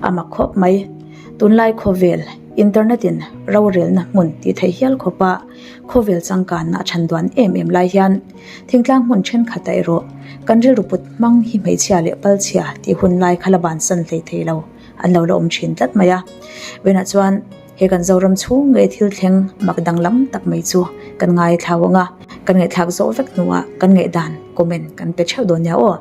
A mak khawp mai. Tunlai khawvel, internet in rorelna hmun tih theih hial khawpa khawvel changkanna a chhan duan em em lai hian thingtlang hmun thenkhatah erawh kan rilru put hmang hi hmeichhia leh palchhia tih hun lai kha la bansan hlei thei lo an lo la awm thin tlat mai a. Vawiinah chuan he kan Zoram chhung ngei thil thleng mak danglam tak mai chu kan ngaithlau ang a, kan ngaihthlak zawh vek hnuah kan ngaihdan comment kan pe theuh dawn nia aw.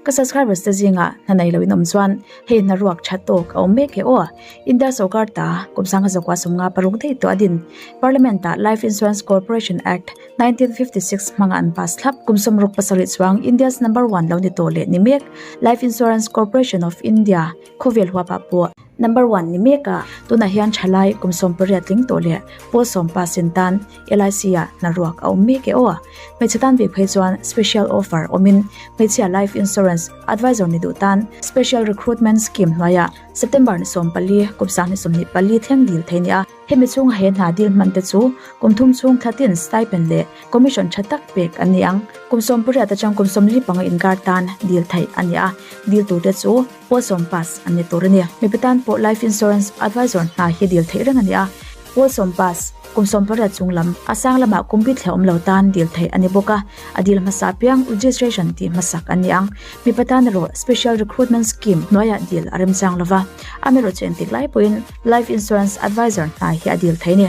Ka subscribers te zingah hna nei loin awm chuan hei hna ruak tha tawk a awm mek e aw. India sorkar ta kum sangha zakua sawmnga paruk daih tawh a din Parliament ah Life Insurance Corporation Act 1956 hmanga an pass thlap kum sawmruk pasarih chuang India's number one lo ni tawh leh ni mek Life Insurance Corporation of India khawvel huapah pawh number one ni mek a tunah hian thalai kum sawmpariat tling tawh leh pawl sawm pass in tan LIC ah hna ruak a awm mek e aw. Hmeichhe tan ve phei chuan special offer awmin hmeichhia life insurance advisor ni duh tan special recruitment scheme hnuaiah September ni 14 kum sang ni 24 thleng dil thei nia. Hemi chhunga he hna dil hman te chu kum thum chhung thlatin stipend leh commission tha tak pek an ni ang. Kum 18 atang kum 45 inkar tan dil theih a ni a, dil tur te chu pawl sawm pass an ni tur a ni. Mipa tan pawh life insurance advisor hna hi dil theih reng a ni a. Pawl sawm pass, kum 18 chung lam, a sang lamah kum bit hlauhawm lo tan dil theih a ni bawk a, a dil hmasa apiang registration tih hmasak a ni ang. Mipa tan erawh Special Recruitment Scheme hnuaiah dil a remchang lo va, amaherawhchu engtik lai pawhin Life Insurance Advisor hna hi a dil thei a ni.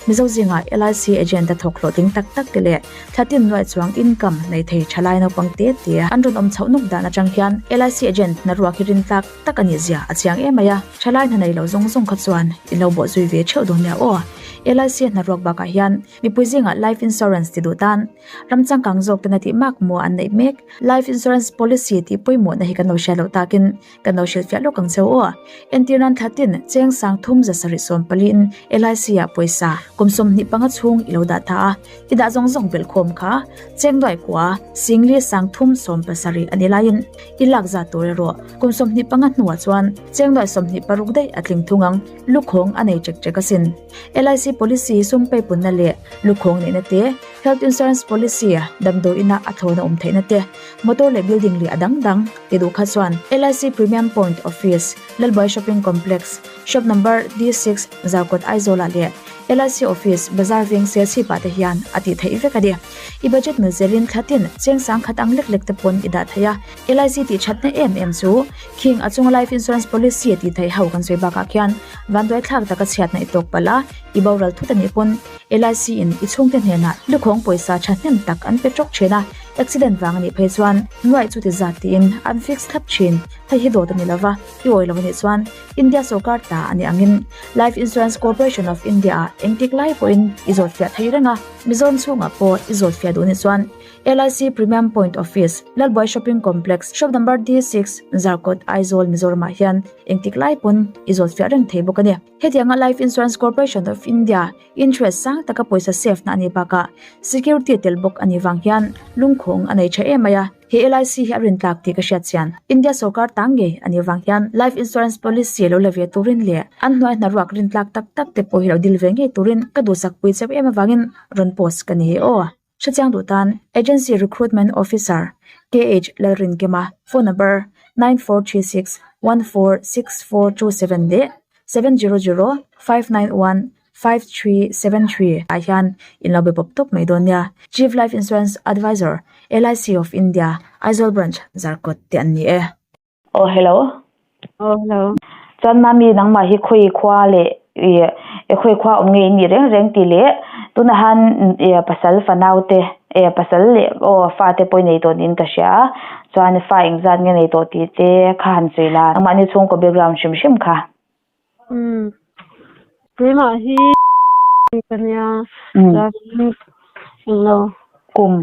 Mizo zingah LIC agent a thawk hlawhtling tak tak te leh thlatin nuaih chuang income nei thei thalai naupang te te an rawn awm chhoh nuk dan atang hian LIC agent hna ruak hi rintlak tak a nih zia a chiang em mai a, thalai hna nei lo zawng zawng kha chuan in lo bawh zui ve theuh dawn nia aw. LIC hna ruak bakah hian mipui zingah life insurance ti duh tan ram changkang zawk tena tih mak maw an neih mek. Life insurance policy tih pawimawhna hi kan lo hriat loh takin kan lo hrilhfiah lawk ang cheu aw. Entir nan thlatin cheng sang thum za sarih sawm paliin LIC ah pawisa kum 25 chhung i lo dah ta a, i dah zawng zawng belh khawm kha cheng duai kua singli sang thum sawm pasarih a ni laiin i lak zat tur erawh kum 25 hnuah chuan cheng nuaih 26 daih a tling thung ang, lukhawng a nei ṭek ṭek asin. LIC policy sum peipunna leh lukhawng neihna te, health insurance policy damdawiina a thlawna awm theihna te, motor leh building leh a dang dang ti duh kha chuan LIC Premium Point Office, Lalbuai Shopping Complex, Shop number D6, Zarkawt Aizawlah leh LIC Office, Bazar Veng Selchhipah te hian a tih theih vek a ni. I budget mil zelin thlatin cheng sang khat ang lek lek te pawn i dah thei a. LIC tih thatna em em chu khing a chunga life insurance policy a tih theih ho kan sawi bakah khian vanduai thlak taka chhiatna i tawk palh a, i boral thut a nih pawn LIC in i chhungte hnenah lukhawng pawisa thahnem tak an pe tawk thin a, accident vang a nih phei chuan nuaih chu ti zat tiin an fix thlap thin. Hei hi dawt a ni lova, i awi lo a nih chuan India sorkar ta a nih angin Life Insurance Corporation of India ah engtik lai pawhin i zawt fiah thei reng a, Mizoram chhungah pawh i zawt fiah duh nih chuan LIC Premium Point Office, Lalbuai Shopping Complex, Shop Number D6, Zarkawt, Aizawl, Mizoramah hian engtik lai pawn i zawt fiah reng thei bawk a ni. Hetianga Life Insurance Corporation of India interest sang taka pawisa save na a nih bakah security tel bawk a nih vang hian lungkhawng a nei tha em mai a. He LIC hi a rintlak tih ka hriat chian. India sorkar tang ngei a nih vang hian Life Insurance Policy lo la ve turin leh an hnuai hna ruak rintlak tak tak te pawh hi lo dil ve ngei turin ka duhsak pui cheu em avangin rawn post ka ni hi aw. Hrechiang duh tan Agency Recruitment Officer KH Lalrinkima phone number 9436 146427 leh 700 591 5373 ah hian in lo be pawp tawp mai dawn nia. Chief Life Insurance Advisor, LIC of India, Aizawl Branch, Zarkawt te an ni e. Aw hello. Aw hello. Chuan mami nangmah hi khawi khua leh i khawi khua awm nge in nih reng reng tih leh tunah han pasal fanau te pasal leh aw fa te pawh i nei tawh niin ka hria a chuan fa engzat nge nei tawh tih te kha han sawi la nangmahni chhungkaw background hrim hrim kha. Umm keimah hi ka nia chuan englo. Kum.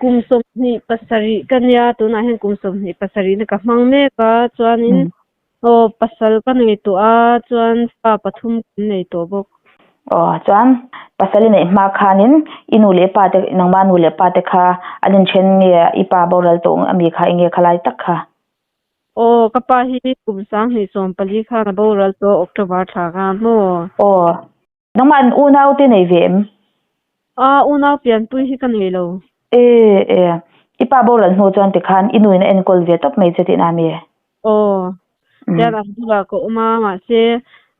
Kum 27 ka nia tunah hian kum 27 na ka hmang mek a chuanin aw pasal ka nei tawh a chuan fa pathum kan nei tawh bawk. Aw chuan pasal i neih hma khanin i nu leh pa te nangma nu leh pa te kha an inthen nge i pa boral tawh ami kha enge khalai tak kha. Aw, ka pa hi kum 2014 khan a boral tawh October thla khan maw? Aw, nangmah an unau te nei ve em? A, unau pianpui hi ka nei lo. E, e, i pa boral hnu chuan tikhan i nuin a enkawl ve tawp mai che tihna ami? Aw, Tian an bulah ka awm a, mahse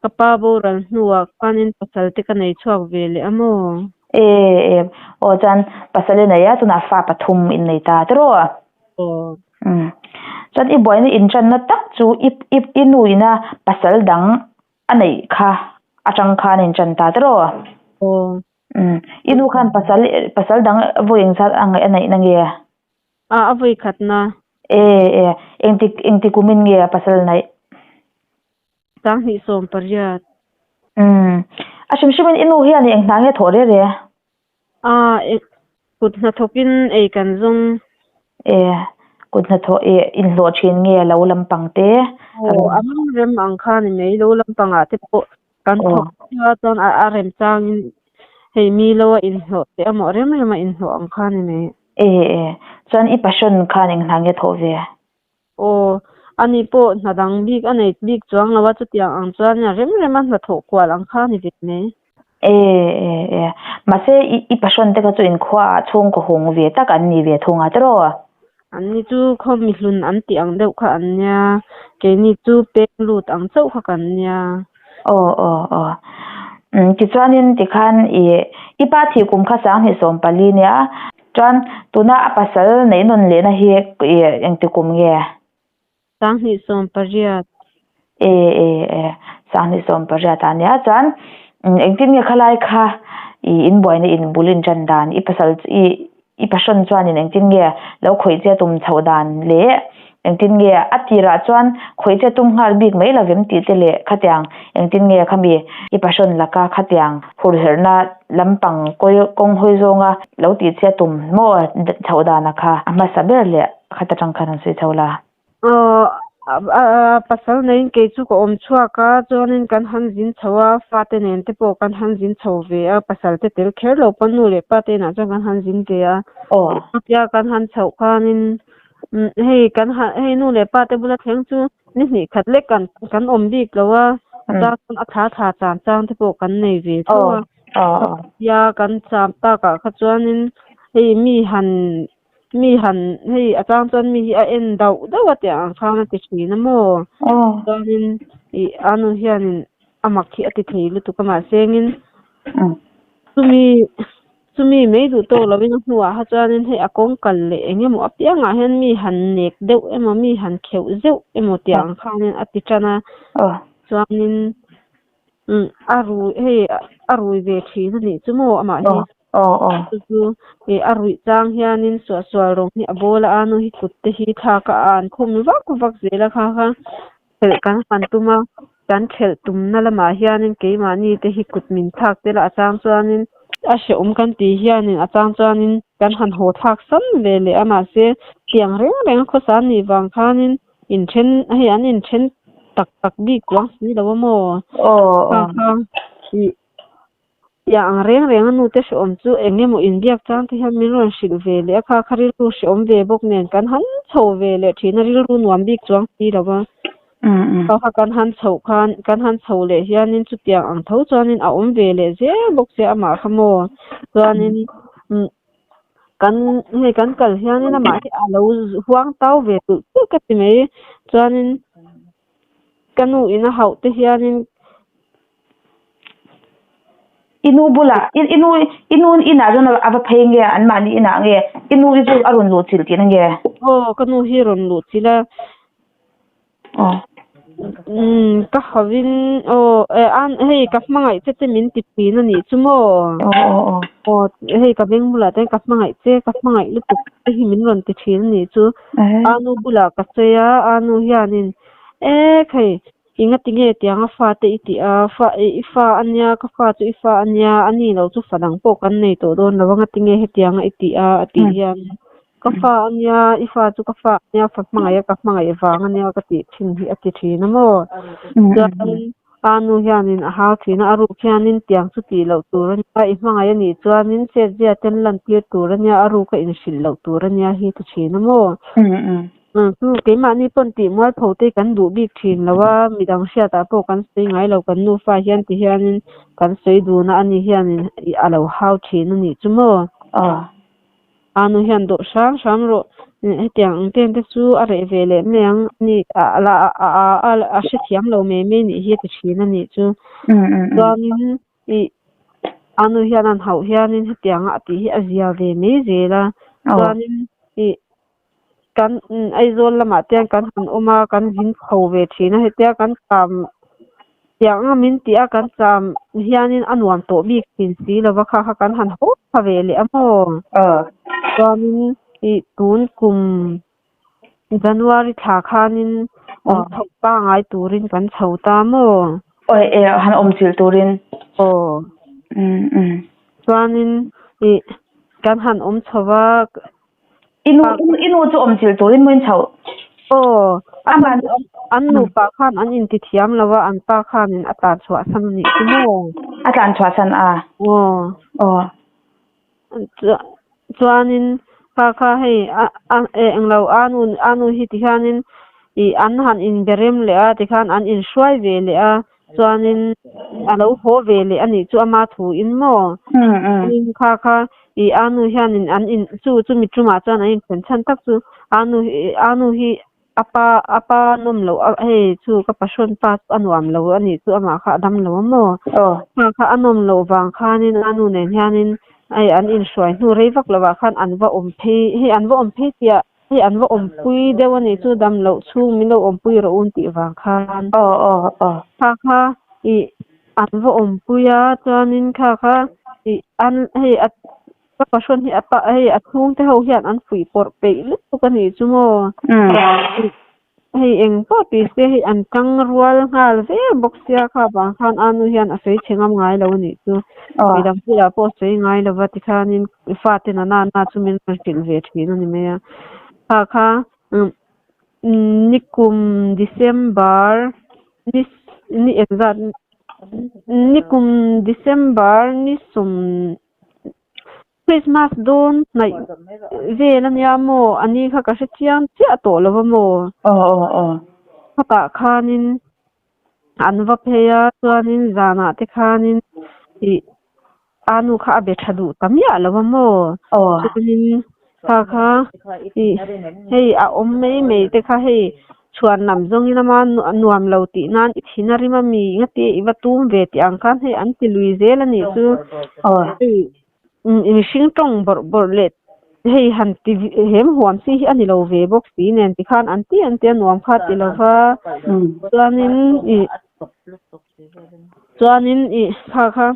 ka pa boral hnuah khanin pasal te ka nei chhuak ve leh a maw? E e, aw chuan pasal i nei a, chunah fa pathum in nei ta tiraw? Aw. Umm. Chuan i buaina inṭanna tak chu i i i nu ina pasal dang a neih kha aṭang khan a inṭan ta tiraw? Aw. Umm. I nu khan pasal pasal dang vawi engzat a ngaih a neihna nge? A a vawi khatna. E e, engtik engtik kumin nge a pasal neih? Sanghnih sawm pariat. Umm. A hrim hrimin i nu hian eng hna nge thawh reh reh? A, e, kut hnathawkin ei kan zawng. E, kut hnathawh e inhlawh thin nge lo lampang te? Aw, a rem rem ang kha ni mai, lo lampangah te pawh kan thawk a chuan a rem changin hei mi lo a inhlawh teh amaw rem rem a inhlawh ang kha ni mai. E, e, chuan i passion khan eng hna nge thawh ve? Aw, ani pawh hna dang bik a nei bik chuang lo a, chutiang ang chuan a rem rem a hna thawh kual ang kha ni ve mai. E, e, e, mahse i i passion te kha chu inkhua ah chhungkaw hung ve tak an ni ve thung a tiraw? Anni chu khaw mihlun an tih ang deuh kha an nia, keini chu peng lut ang chauh kha kan nia. Aw aw aw. Umm tichuanin tikhan i i pa thih kum kha sanghnih 14 nia, chuan tuna a pasal neih nawn lehna hi i engti kum nge? Sanghnih 18. E e e, sanghnih 18 ah nia, chuan engtin nge khalai kha i inbuaina in bul in tan dan, i pasal i I passion chuanin engtin nge lo khawih che tum chhoh dan leh engtin nge a tirah chuan khawih che tum nghal bik mai lovem tih te leh khatiang engtin nge khami i passion laka khatiang hurherhna lampang kawng hawi zawnga lo tih che tum maw chhoh dana kha a hmasa ber leh khat atang khan han sawi chho la. Aw, pasal neiin kei chu ka awm chhuak a, chuanin kan han zin chho a, fate nen te pawh kan han zin chho ve a, pasal te tel kher lo pawn nu leh pa te inah chuan kan han zin ve a. Chutia kan han chhoh khanin hei kan han hei nu leh pa te bula thleng chu ni hnih khat lek kan kan awm bik lo a, a chang chuan a thla thla chan chang te pawh kan nei ve tho a. Chutia kan cham takah kha chuanin hei mi han Mi han hei a chang chuan mi hi a en dauh dauh a tiang ang khan a ti thin a maw? Chuanin ih a nu hianin a mak hi a ti thei lutuk a mahsengin chumi chumi mai duh tawk lovin a hnuah kha chuanin hei a kawng kal leh eng emaw apiangah hian mi han nek deuh emaw mi han kheuh zeuh emaw tiang ang khanin a ti tan a chuanin a rui hei a rui ve thin a nih chu maw amah hi. Aw aw. Chu chu ih a ruih chang hianin suahsual rawng hi a bawl a, anu hi kut te hi thlak a an khum vak vak zel a kha kha khelh kan han tum a, kan khelh tumna lamah hianin keimahni te hi kut min thlak tel a, a chang chuanin a hrehawm kan tih hianin a chang chuanin kan han haw thlak san ve leh a mahse tiang reng reng a khawsa an nih vang khanin inthen hei an inthen tak tak bik chuang si lo a maw kha kha ih Tiang ang reng reng a nute hrehawm chu eng emaw inbiak chang te hian min rawn hrilh ve leh a, kha kha rilru hrehawm ve bawk nen kan han chho ve leh thin a, rilru nuam bik chuang si lo va. Kha kha kan han chhoh khan kan han chho leh hianin chutiang ang tho chuanin a awm ve leh zel bawk sia amah kha maw chuanin kan hei kan kal hianin amah hi a lo huang tau ve tulh tulh ka ti mai chuanin ka nu in a hauh te hianin I nu bulah i nu i nu inah chuan a va phei nge anmahni inah nge i nu hi chu a rawn luh chilh tihna nge? Aw ka nu hi rawn luh chilh a. Aw. Umm ka hauhin aw eh hei ka hmangaih che che min ti thin a nih chu maw? Aw aw aw. Aw hei ka beng bulah te ka hmangaih che ka hmangaih lutuk te hi min rawn ti thin a nih chu. A nu bulah ka sawi a a nu hianin ek hei Enga ti nge tiang a fa te i tih a, fa i fa a nia, ka fa chu i fa a nia, a ni lo chu fa dang pawh kan nei tawh dawn lo a, nga ti nge hetiang a i tih a, a tih hian ka fa a nia, i fa chu ka fa a nia, fa hmangaih a ka hmangaih vang a nia ka tih thin hi a ti thin a maw? Chuanin a nu hianin a hau thin a, a ruk hianin tiang chu tih loh tur a nia, i hmangaih a nih chuanin chet zia ten lan tir tur a nia, a ruk a inhrilh loh tur a nia hi ti thin a maw? Chu keimahni pawn tih mualpho te kan duh bik thin lo a, midang hriatah pawh kan sawi ngai lo, kan nufa hian ti hianin kan sawi dun a, ani hianin a lo hau thin a nih chu maw? A nu hian dawh hram hram rawh. Hetiang ang ten te chu a reh ve leh mai ang a ni a la a a a hrethiam lo mai mai nih hi a ti thin a nih chu. Chuanin ih a nu hian an hauh hianin hetianga a tih hi a zia ve mai zel a. Chuanin ih kan Aizawl lamah te hian kan han awm a kan zin chho ve thin a hetia kan cham tiang ang min tih a kan cham hianin a nuam tawh bik thin si lova kha kha kan han haw thla ve leh a maw chuanin ih tun kum January thla khanin awm chho pangai turin kan chho ta maw. Awi e han awm chilh turin. Aw. Chuanin ih kan han awm chho va. I nu i nu chu awm chilh turin maw in chhoh? Aw, an an nupa khan an inti thiam lo a, an pa khanin a tlan chhuah san a nih chu maw? A tlan chhuah san a? Aw. Aw. Chuanin kha kha hei a a englo a nu a nu hi tikhianin ih an han inberem leh a tikhan an inhruai ve leh a Chuanin a lo haw ve leh a nih chu ama thu in maw? Chuanin kha kha i a nu hianin an in chu chumi tumah chuan an inthen chhan tak chu a nu hi a nu hi a pa a pa nawm loh a hei chu ka pahrawn pa chu a nuam lo a nih chu amah kha a dam lo a maw? Kha kha a nawm loh vang khanin a nu nen hianin hei an inhruai hnu rei vak lovah khan an va awm phei hei an va awm phei tih ah Hei an va awmpui deuh a nih chu dam loh chhung min lo awmpui rawh un tih vang khan. Aw aw aw. Kha kha ih an va awmpui a chuanin kha kha ih an hei a ka pahrawn hi a pa hei a chhungte ho hian an fuih pawrh peih lutuk a nih chu maw. Hei eng pawh tih se hei an tang rual nghal vel bawk sia kha vang khan a nu hian a sawi chhe ngam ngai lo a nih chu. Midang bulah pawh a sawi ngai lo va tikhanin fate na na na chu min rawn hrilh ve thin a ni mai a. Kha kha nikum December ni ni engzat nikum December ni sawm Christmas dawn hnaih vel a nia maw a ni kha ka hre chiang chiah tawh lo va maw? Aw aw aw. Khatah khanin an va phei a chuanin zanah te khanin ih a nu kha a be tha duh ta miah lo va maw? Aw. Chuanin kha kha ih hei a awm mai mai te kha hei chhuan lam zawngin ama nuam lo tih nan i thin a rim a mi ngati i va tum ve tih ang khan hei an ti lui zel a nih chu. Aw. Hei mihring tawng bawrh bawrh leh hei han ti hem huam chi hi a ni lo ve bawk si nen tikhan an ti an ti a nuam kha ti lo va chuanin ih chuanin ih kha kha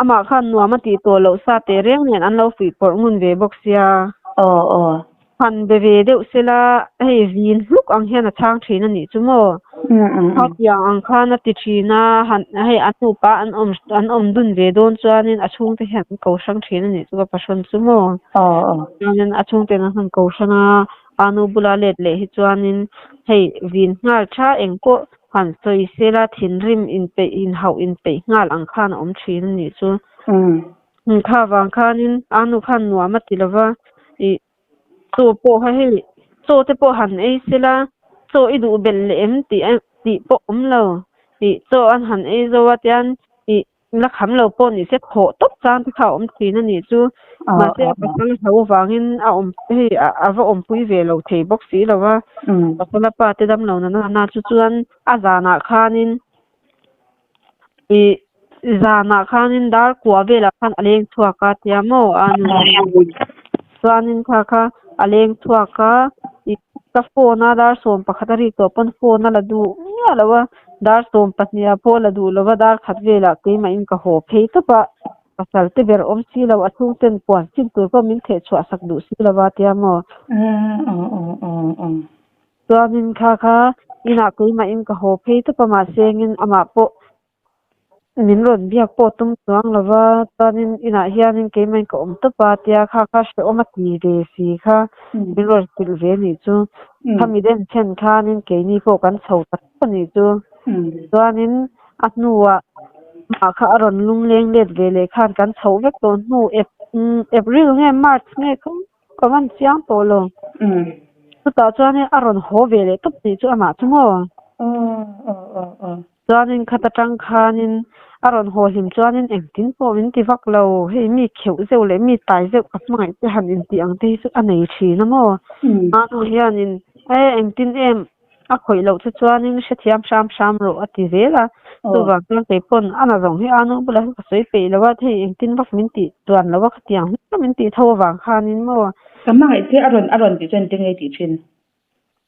Amah khan nuam a tih tawh loh sa teh reng nen an lo fuih pawrh ngun ve bawk sia. Aw aw. Han be ve deuh sela hei vin hluk ang hian a chhang thin a nih chu maw? Khatiang ang khan a ti thin a, han hei an nupa an awm an awm dun ve dawn chuanin a chhungte hian an ko hrang thin a nih chu ka pahrawn chu maw? Aw aw. Chuanin a chhungten an han ko hrang a, a nu bula let leh hi chuanin hei vin nghal tha eng pawh Han sawi sela thinrim inpeih inhauh inpeih nghal ang khan a awm thin a nih chu. Kha vang khanin a nu khan nuam a ti lova, ih chaw pawh kha hei chaw te pawh han ei sela chaw i duh belh leh em tih tih pawh awm lo. Ih chaw an han ei zo a tian ih La kham lo pawh ni se thawh tawp chang te kha a awm thin a nih chu. Mahse a pasal a hlo avangin a awm hei a va awmpui ve lo thei bawk si lo a. Pasal a pa te dam lo na na chu chuan a zanah khanin ih zanah khanin dar kua velah khan a leng chhuak a tia maw a nu chuanin kha kha a leng chhuak a ih ka phone a dar 11 a rik tawh pawn phone a la duh miah lo a. Dar 12 ah pawh la duh lova dar khat velah keimahin ka haw phei tawp a, pasal te ber awm si lo, a chhungten puan chin tur pawh min theh chhuah sak duh si lova tia maw? Chuanin kha kha inah keimahin ka haw phei tawp a, mahse engin amah pawh min rawn biak pawh tum chuang lova, chuanin inah hianin keimahin ka awm tawp a tia kha kha hrehawm a ti ve si kha min rawn hrilh ve nih chu. Khami den thlen khanin keini pawh kan chho ta tawp a nih chu. Chuanin a hnuah amah kha a rawn lungleng let ve leh khan kan chhoh vek tawh hnu April nge March nge kha ka van chiang tawh lo. Chutah chuanin a rawn haw ve leh tawp nih chu amah chu maw. Chuanin khat atang khanin A rawn haw hlim chuanin engtin pawh min ti vak lo, hei mi kheuh zeuh leh mi tai zeuh ka hmangaih te han intih ang te hi chu a nei thin a maw? Anu hianin e engtin em a khawih loh che chuanin hrethiam hram hram rawh a ti zel a, chuvang chuan kei pawn a na zawng hi anu bulah hian ka sawi peih lo a, hei engtin vak min tih chuan lo a khatiang hlek min tih tho avang khanin maw? Ka hmangaih che a rawn a rawn tih chuan engtin nge i tih thin?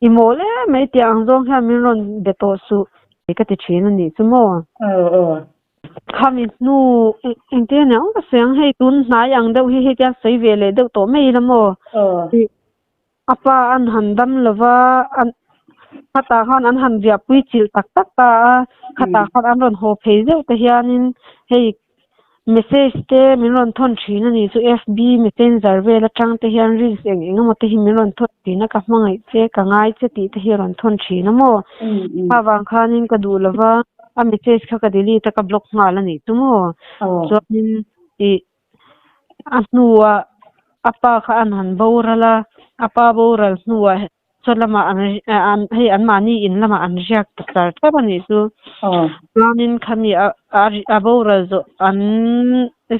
I mawl em mai tih ang zawng hian min rawn be tawh suh ka ti thin a nih chu maw? Aw aw. Khami hnu engtin a niang ka sawi ang hei tun hnai ang deuh hi hei tiang sawi ve leh deuh tawh mai ila maw? Aw. A pa an han dam lova an khatah khan an han riahpui chilh tak tak ta a, khatah khan an rawn haw phei zeuh te hianin hei Message te min rawn thawn thin a nih chu FB messenger vel atang te hian reels eng eng emaw te hi min rawn thawn thin a ka hmangaih che ka ngai che tih te hi a rawn thawn thin a maw kha vang khanin ka duh lova a message kha ka delete a ka block nghal a nih chu maw chuanin ih a hnuah a pa kha an han boral a a pa boral hnuah Chaw lamah an an hei anmahni in lamah an riak ta char char a nih chu. Chuanin khami a a boral zawh an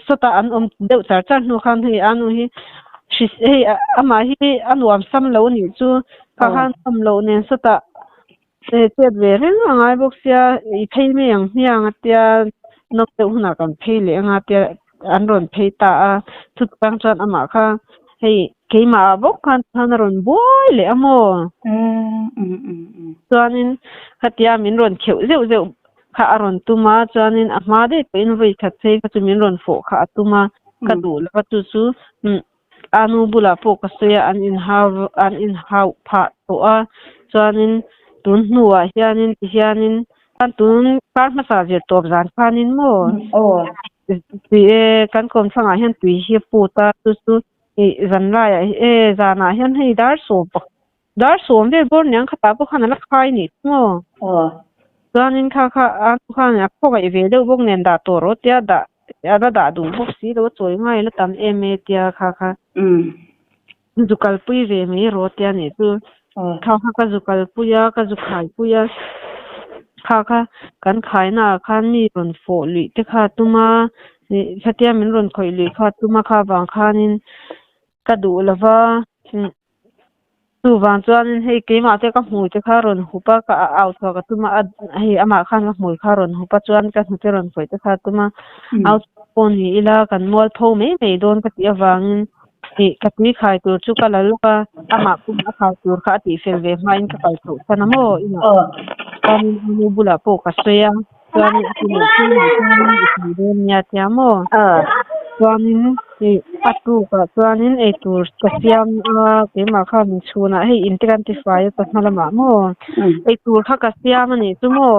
sawtah an awm deuh char char hnu khan hei a nu hi hris hei amah hi a nuam sam lo a nih chu. Kha khan awm loh nen sawtah chet ve reng a ngai bawk sia i phei mai ang hmiang a tia nawm deuh hunah kan phei leh anga tia an rawn phei ta a, chutang chuan amah kha hei keimah ah bawk khan khan a rawn buai leh a maw? Chuanin khatia min rawn kheuh zeuh zeuh kha a rawn tum a, chuanin a hma daih pawhin vawi khat phei kha chu min rawn fawh kha a tum a, ka duh lova chu chu a nu bulah pawh ka sawi a, an inhau an inhauh phah tawh a, chuanin tun hnuah hianin tihianin tun kar hmasa zir tawp zan khanin maw? Tui e, kan kawmthlangah hian tui hi a put a, chu chu ih zan laiah e zanah hian hei dar sawm pakhat dar sawm vel bawr niang khatah pawh khan a la khai nih chu maw? Chuanin kha kha a nu khan a khawngaih ve deuh bawk nen dah tawh rawh tia dah a la dah duh bawk si lo a chawi ngai la tam em e tia kha kha zu kalpui ve mai rawh tia nih chu kha kha ka zu kalpui a ka zu khaipui a kha kha kan khaina ah khan mi rawn fawh luih te kha a tum a ih khatia min rawn khawih luih kha a tum a kha vang khanin ka duh lova Chuvang chuanin hei keimah te ka hmui te kha rawn hup a, ka au chhuah ka tum a, hei amah khan ka hmui kha rawn hup a chuan ka hnute rawn khawih te kha a tum a, au chhuah pawh ni ila kan mual pho mai mai dawn ka tih avangin ih ka tui khai tur chu ka la lawk a, amah pawh a khai tur kha a tihfel ve hmain ka kal chhoh san a maw inah chuanin a nu bulah pawh ka sawi a. Chuanin a ti leh chu nih chuanin i sawi dawn nia tia maw? Chuanin ih a tukah chuanin eitur ka siam a keimah khan chhunah hei in te kan ti fai a chawhma lamah maw? Eitur kha ka siam a nih chu maw?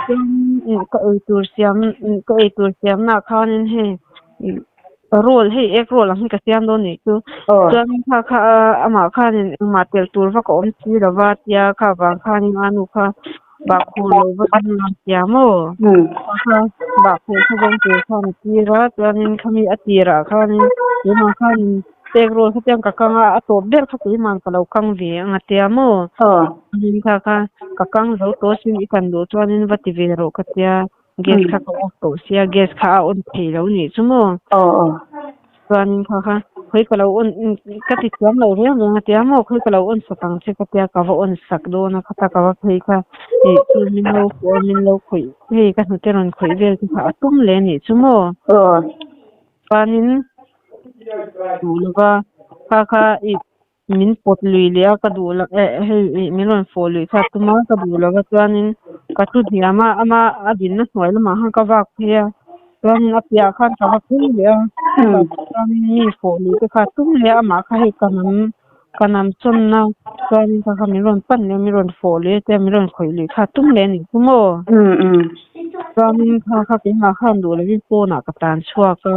Chuanin ka eitur siam ka eitur siamnaah khanin hei ih roll hei egg roll ang hi ka siam dawn nih chu. Chuanin kha kha amah khanin engmah telh tur vak a awm si lova tia kha vang khanin a nu kha Bahkhur lo va in a tia maw? Kha bahkhur kha zawng tur khan a tir a, chuanin khami a tirah khanin keimah khanin pek rawl kha chuan ka kang a, a tawp ber kha keimah ka lo kang ve ang a tia maw? Chuanin kha kha ka kang zo tawh sin i kan duh chuanin va ti ve rawh ka tia, gas kha ka off tawh sia gas kha a on thei lo nih chu maw? Chuanin kha kha khawi ka lo on ka ti thiam lo reng reng a tia maw khawi ka lo on sak ang che ka tia ka va on sak dawn a khata ka va phei kha ih chu min lo fuh a min lo khawih hei ka hnute rawn khawih vel te kha a tum leh a nih chu maw chuanin duh lova kha kha ih Min pawt lui leh a, ka duh lo eh hei ih min rawn fawh luih kha a tum a, ka duh lo va chuanin ka thu hniam a, ama a dinna hnuai lamah khan ka vak phei a, chuanin a piahah khan ka va phei leh a, chutah chuanin mi fawh luih te kha a tum leh a, amah kha hei ka nam ka nam chawnna chuanin kha kha min rawn pan leh a, min rawn fawh luih a tia min rawn khawih luih kha a tum leh a nih chu maw? Chuanin kha kha keimah khan duh lovin pawnah ka tlan chhuak a.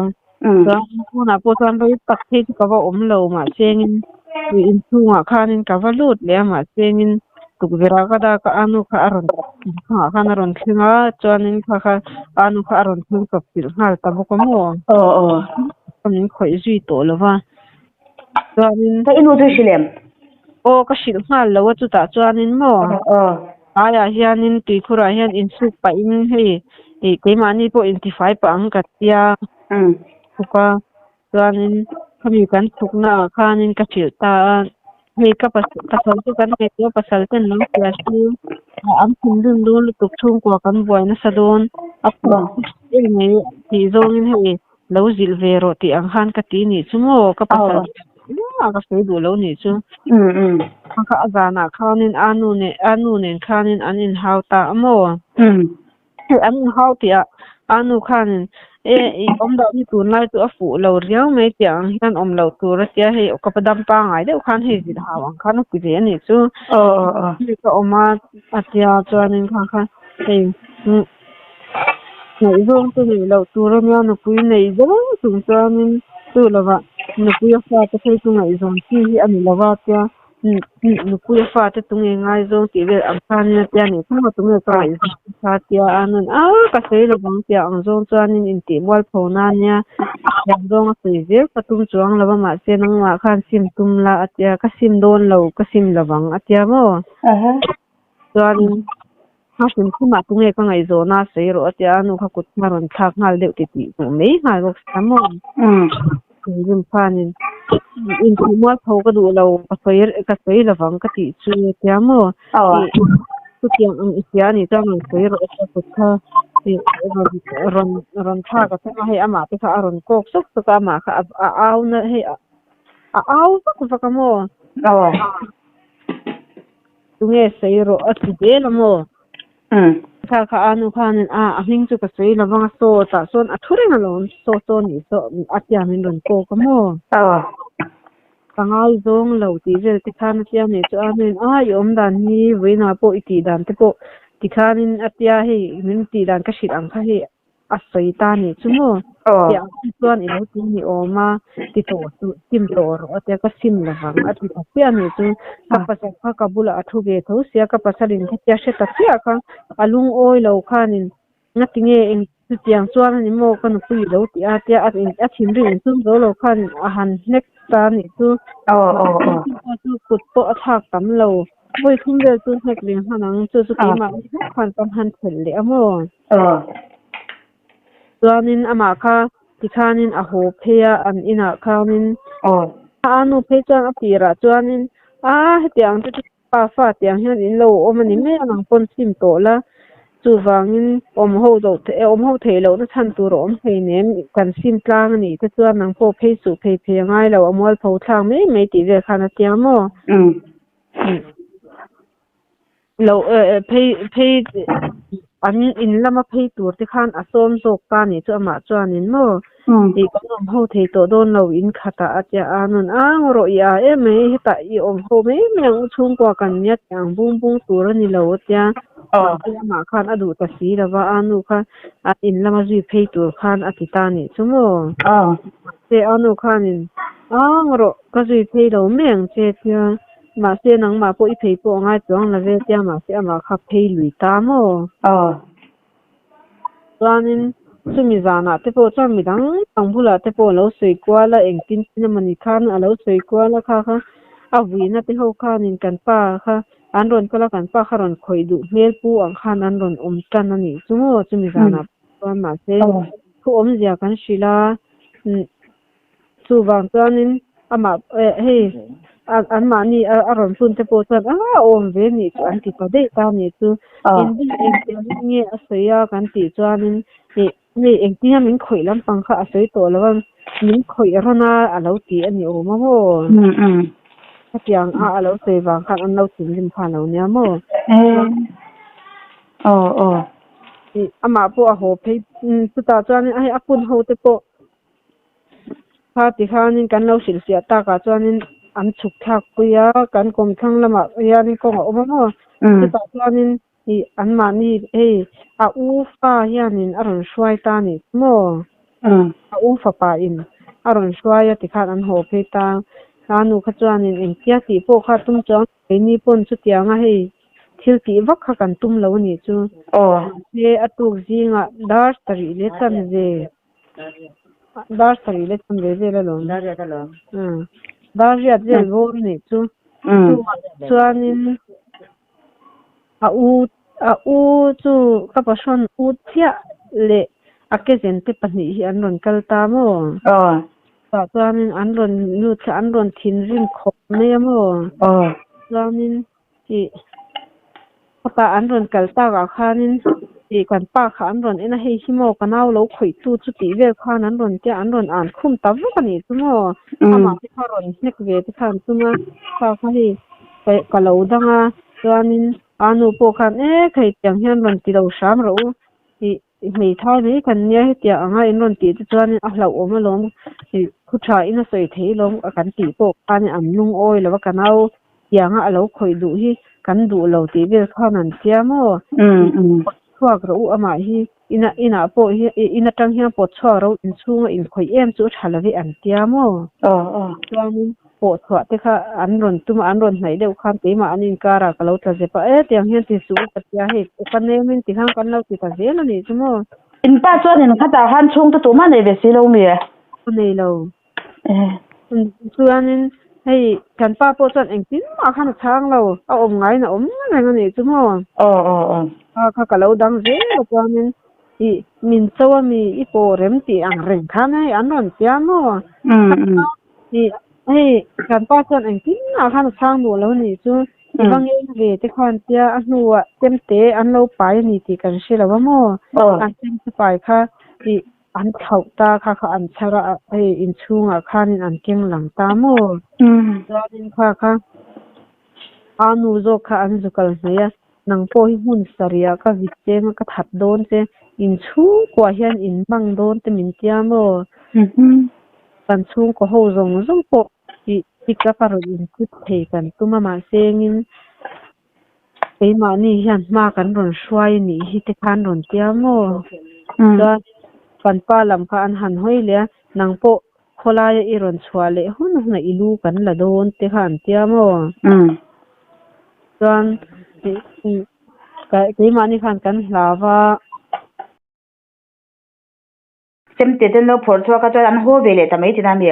Chuan tunah pawh chuan rei tak phei chu ka va awm lo mahse engin inchhungah khanin ka va lut leh a mahse engin tukverh ka dak a anu kha a rawn inchhungah khan a rawn thleng a chuanin kha kha anu kha a rawn thleng chawp chilh nghal ta bawk a maw min khawih zui tawh lo va chuanin Ka i nu chu i hrilh em? Aw ka hrilh nghal lo a chutah chuanin maw aiah hianin tuikhurah hian insuk pahin hei. Ih keimahni pawh intifai pah ang ka tia chhuk a, chuanin khami kan chhukna ah khanin ka hrilh ta a, hei ka pasal chu kan ngaihtuah a, pasal ten lo hria chu an thinrim dawn lutuk chhungkua kan buai nasa dawn a em mai tih zawngin hei lo zilh ve rawh tih ang khan ka ti nih chu maw ka pasal engmah ka sawi duh lo nih chu. Kha a zanah khanin a nu nen a nu nen khanin an inhau ta a maw? An inhau tih ah a nu khanin e i awm loh hi tunlai chu a fuh lo riau mai tih ang hian awm loh tur a tia hei ka pa dam pangai deuh khan hei zilh hau ang khan a ti ve a nih chu. Ka awm a a tia chuanin kha kha hei Ngaihzawng chu neih loh tur a nia, nupui neih zel chung chuanin chu lovah nupui a fate phei chu ngaihzawn chi hi a ni lo va tia nupui a fate tunge ngaizawng tih vel ang khanin a tia nih thleng a tunge ka ngaihzawn te kha tia a nun a ka sawi lovang tia ang zawng chuanin intih mualpho na nia a thiam zawng a sawi zel ka tum chuang lo va mahse nangmah khan sim tum la a tia ka sim dawn lo ka sim lovang a tia maw chuanin A hrim hrimah tunge ka ngaihzawhna a sawi rawh a tia, a nu kha kut kha a rawn thlak nghal deuh ti tih hmuh mai nghal bawk sia maw? Thinrim khanin inthih mualpho ka duh lo, ka sawi ka sawi lovang ka tih chu a tia maw? Chutiang ang i hria a nih chuan rawn sawi rawh a tia kut kha rawn rawn thlak a tum a, hei amah te kha a rawn kawk sawk sawk a, amah kha a au na hei a au vak vak a maw? Tunge sawi rawh a ti zel a maw? Kha kha a nu khanin a a hming chu ka sawi lo vang a saw tah sawn a thu reng alawm saw saw nih saw a tia min rawn kawk a maw? Ka ngaizawng lo tih vel te khan a tia nih chu a nuin a i awm dan hi vawiinah pawh i tih dan te pawh tikhanin a tia hei min tih dan ka hrilh ang kha hei A sawi ta nih chu maw? Tiang hi chuan i lo ti ni awm a, ti tawh suh, sim tawh rawh a tia ka sim lovang a ti ta chiah nih chu. Ka pasal kha ka bulah a thu ve tho sia, ka pasalin khatia hre ta chiah kha a lungawi lo khanin ngati nge eng chutiang chuan a ni maw ka nupui i lo ti a tia a thinrim insum zo lo khanin a han hnek ta nih chu. Mahse chu kut pawh a thlak tam lo, vawi thum vel chu hnek ve hman ang, chu chu keimah ni hlek khan ka han thelh leh a maw? Chuanin amah kha tikhanin a haw phei a, an inah khanin a nu phei chuan a tirah chuanin a hetiang te chu pa fa tiang hian in lo awm a ni mai a nang pawn sim tawh la, chuvangin awm ho loh awm ho theih lohna chhan tur a awm hleinem kan sim tlang a nih te chuan nang pawh phei suh phei phei a ngai lo a mualpho thlak mai mai tih vel khan a tia maw? Lo phei phei an in lama phei tur te khan a sawm zawk ta nih chu amah chuanin maw tih kan awm ho thei tawh dawn lo in khatah a tia a nun ang rawh i a em mai hetah i awm ho mai mai ang u chhungkua kan nia tih ang bung bung tur a ni lo a tia mahse amah khan a duh ta si lova a nu kha an in lama zui phei tur khan a ti ta nih chu maw mahse a nu khanin ang rawh ka zui phei lo mai ang che tia Mahse nangmah pawh i phei pawh a ngai chuang lo ve tia mahse amah kha phei lui ta maw? Aw. Chuanin chumi zanah te pawh chuan midang dang bulah te pawh a lo sawi kual a, engtin tin emawni khan a lo sawi kual a kha kha a vuina te ho khanin kan pa kha an rawn kal a, kan pa kha rawn khawih duh hmel pu ang khan an rawn awm tan a nih chu maw chumi zanah pawh chuan mahse thu awmzia kan hrilh a. Chuvang chuanin amah hei anmahni a rawn hun te pawh chuan a awm ve nih chu an ti ta daih ta nih chu. Inbun engtiang hi nge a sawi a kan tih chuanin ih hei engtinga min khawih lampang kha a sawi tawh lo a, min khawih rawn a a lo ti a ni awm a maw? Khatiang a a lo sawi vang khan an lo thinrim kha a lo nia maw? Ih amah pawh a haw phei chutah chuanin hei a hun ho te pawh Kha ti khanin kan lo hrilhfiah takah chuanin an chhuk thlak pui a, kan kawmthlang lamah hianin kawng a awm a maw? Chutah chuanin ih anmahni hei a u fa hianin a rawn hruai ta a nih chu maw? A u fapa in a rawn hruai a tikhan an haw phei ta. A nu kha chuanin engtia tih pawh kha tum chuang keini pawn chutianga hei thil tih vak kha kan tum lo a nih chu. Mahse a tuk zingah dar sarih leh chanve Dar sarih leh cham ve vel alawm. Dar riat alawm. Dar riat vel bawr a nih chu. Chuanin a u a u chu ka pahrawn u chiah leh a kezen te pahnih hi an rawn kal ta maw? Aw. Tah chuanin an rawn lut kha an rawn thinrim khawp mai a maw? Aw. Chuanin ih khawtah an rawn kal takah khanin ih kan pa kha an rawn en a, hei hi maw ka nau lo khawih tu chu tih vel khan an rawn tia an rawn an khum ta vak a nih chu maw? Amah te kha rawn hnek ve te kha an tum a, pa kha hei ka lo dang a, chuanin a nu pawh khan e khei tiang hian rawn ti lo hram rawh u ih Hmeithai mai kan nia hetiang anga in rawn tih te chuanin a hlauhawm alawm ih thu tha in a sawi thei alawm a kan tih pawh khanin an lungawi lo a ka nau tianga a lo khawih duh hi kan duh lo tih vel khan an tia maw ih pawt chhuak rawh u amah hi ina inah pawh hi ih in atang hian pawt chhuak rawh u inchhunga inkhawih em chu a tha lo ve an tia maw chuanin pawh chhuah te kha an rawn tum a, an rawn hnaih deuh khan keimah an inkar ah ka lo tla zep a, e tiang hian ti suh u ka tia hei ka nem in ti khan kan lo ti ta zel a nih chu maw. In pa chuan in khatah khan chhungte tumah nei ve si lo mi? Ka nei lo. Chuanin hei kan pa pawh chuan engtin mah khan a chhang lo, a awm ngaiin a awm reng a nih chu maw. Aw aw aw. Kha kha ka lo dang zel a chuanin ih min cho a mi i pawh rem tih ang reng khan hei an rawn tia maw. Ih hei kan pa chuan engtin mah khan a chhang duh lo nih chu i va ngeng ve te khan tia a hnuah chemte an lo pai a ni tih kan hre lo a maw an chemte pai kha ih an thlauh ta kha kha an chhar a hei inchhungah khanin an keng lang ta maw chuanin kha kha a nu zawk kha an zu kal hnaih a nang pawh hi hmun sarih ka vit cheng a ka that dawn che inchhungkuah hian in hmang dawn te min tia maw. Kan chhungkaw ho zawng zawng pawh tih tik a ka rawn inchip thei kan tum a mahse engin keimahni hian hma kan rawn hruai a nih hi te khan rawn tia maw? Chuan kan pa lam kha an han hawi leh a, nang pawh khawlaia i rawn chhuah leh hun hunah i lu kan la dawn te kha an tia maw? Chuan keimahni khan kan hlau a. Chemte ten lo phawrh chhuak a chuan an haw ve leh ta mai tina mi?